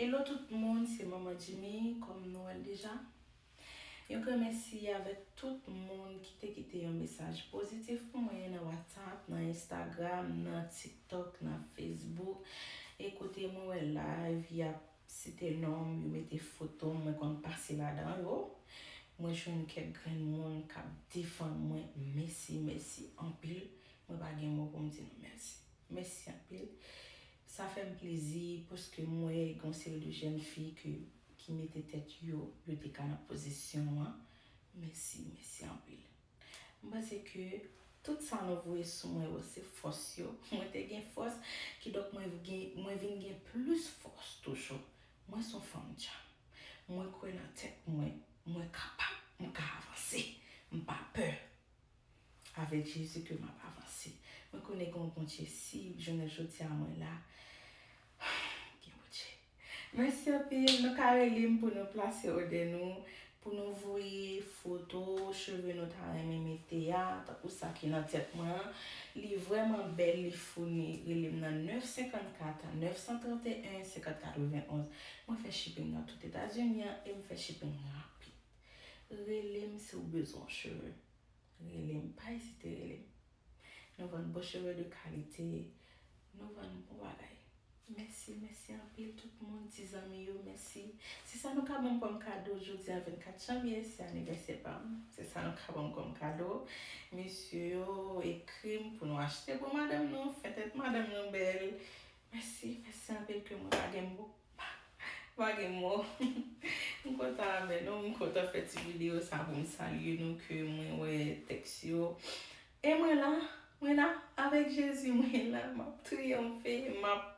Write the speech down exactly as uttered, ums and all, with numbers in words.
Hello tout moun, se Manman Jimmy, kòm nou wè l deja. Yon gran mèsi avèk tout moun ki te kite yon mesaj pozitif pou mwen nan WhatsApp, nan Instagram, nan TikTok, nan Facebook. E kote mwen wè live, y ap site non m, yo mete foto m, mwen konn pase ladan yo. Mwen jwenn kèk grenn moun k ap defann mwen. Mèsi, mèsi anpil. Mwen pa gen mo pou m di nou mèsi. Mèsi anpil. Sa fè m plezi paske m wè gen yon seri de jèn fi ke, ki mete tèt yo, yo te ka nan pozisyon an. Mèsi, mèsi anpil. M panse ke tout sa nou voye sou mwen yo se fòs yo. Mwen te gen fòs, kidonk mwen gen, mwen vin gen plis fòs toujou. Mwen se yon fanm djanm. Mwen kwè nan tèt mwen. Mwen kapab. M ka avanse. M pa pè. Avèk Jezi ke m ap avanse. Mwen konnen gen yon Bondye, si jounen jodi a mwen la, gen Bondye. Mèsi anpil. Nou ka rele m pou nou plase òdè nou, pou nou voye foto cheve nou ta renmen mete a, tankou sa ki nan tèt mwen an. Li vrèman bèl, li founi. Rele m nan nèf senkannkat, nèf san trannteyen, senkant katrevenonz. Mwen fè shipping nan tout Etazini an e m fè shipping rapid. Rele m si w bezwen yon cheve. Rele m, pa ezite rele m. Nou vann bon cheve de kalite, nou vann bon bagay. Mèsi, mèsi anpil tout moun, ti zanmi yo, mèsi. Se sa nou ka ban m kòm kado jodi a vennkat janvye, se anivèsè pa m. Se sa nou ka ban m kòm kado. Mesye yo ekri m pou nou achte pou madanm nou, fè tèt madanm nou bèl. Mèsi, mèsi anpil ke mwen pa gen mo. Pa gen mo. M kontan avè nou, m kontan fè ti videyo sa pou m salye nou ke mwen wè tèks yo. E mwen la, mwen la, avèk Jezi, mwen la, m ap triyonfe, m ap